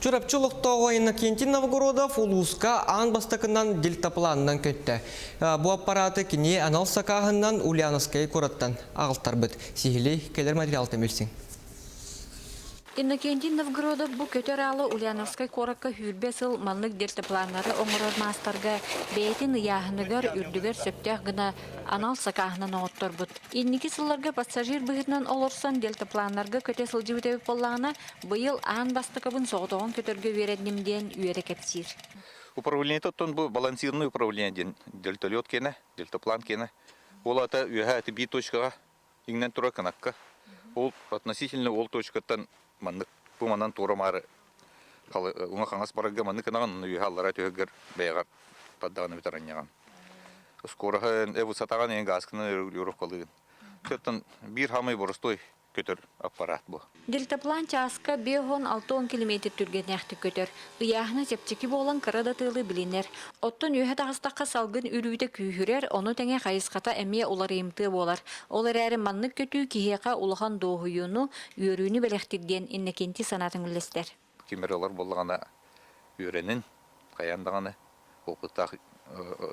Чурапчы олохтооҕо Иннокентий Новгородов улууска аан бастакынан дельтапланынан көттө. Бу аппараты кини анал сакааһынан Ульяновскай куораттан аҕалтарбыт. Сиһили кэлэр материалтан билсиҥ. Иннокентий Новгородов бу көтөр аалы Ульяновскай куоракка сүүрбэ сыл маннык дельтапланнары оҥорор маастарга бэйэтин ыйааһыныгар үрдүгэр сөптөөх гына анал сакааһынан оҥотторбут. Инники сылларга пассажир быһыытынан олорсон дельтапланнарга көтө сылдьыбыт эбит буоллаҕына, Быйыл аан бастакыбын соҕотоҕун көтөргө үөрэнним диэн үөрэ кэпсиир. Управлениета оттон бу балансированный управление диэн дельталет киэнэ, дельтаплан киэнэ. Ол аата үөһээ ити биир точкаҕа иҥнэн турар кынакка. Ол относительно ол точкаттан маннык бу манан туора-маары уҥа-хаҥас барарга маннык гынаҕын, онно үөһэ аллара түһэргэр бэйэҕэр тардаҕын эбэтэр анньаҕын. Скороһын, э высотаҕын эҥин газкынан регулировкалыыгын. Оттон биир самый боростой көтөр аппарат бу. Дельтаплан чааска 56 километр түргэннээхтик көтөр. Ыйааһына чэпчэки буолан кыра да тыалы билинэр. Оттон үөһэ таҕыстахха салгын үрүүтэ күүһүрэр, ону тэҥэ хайысхата эмиэ уларыйымтыа буолар. Ол эрээри маннык көтүү киһиэхэ улахан дуоһуйууну, үөрүүнү бэлэхтиир диэн Иннокентий санаатын үллэстэр. Ким эрэ ылар буоллаҕына үөрэнин, хайаан даҕаны опыттаах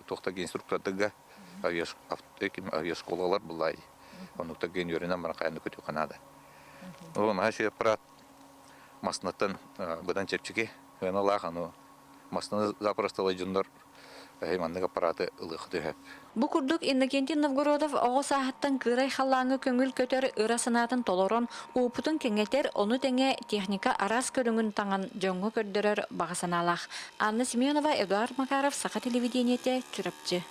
туохтарга инструктордарга авиашколалар буллай оннуктарга үөрэнэн баран хайаан да көтүөххэ наада. Ол наһаа үчүгэй аппарат массыынаттан быдан чэпчэки сыаналаах аны массыынаны запросто дьоннор маннык аппараты ылыахха төһө. Бу курдук Иннокентий Новгородов оҕо сааһыттан кыырай халлааҥҥа көҥүл көтөр ыра санаатын толорон, уопутун кэҥэтэр, ону тэҥэ техника араас көрүҥүн таҥан дьоҥҥо көрдөрөр баҕа санаалаах. Анна Семенова, Эдуард Макаров, Саха телевидениетэ, Чурапчы.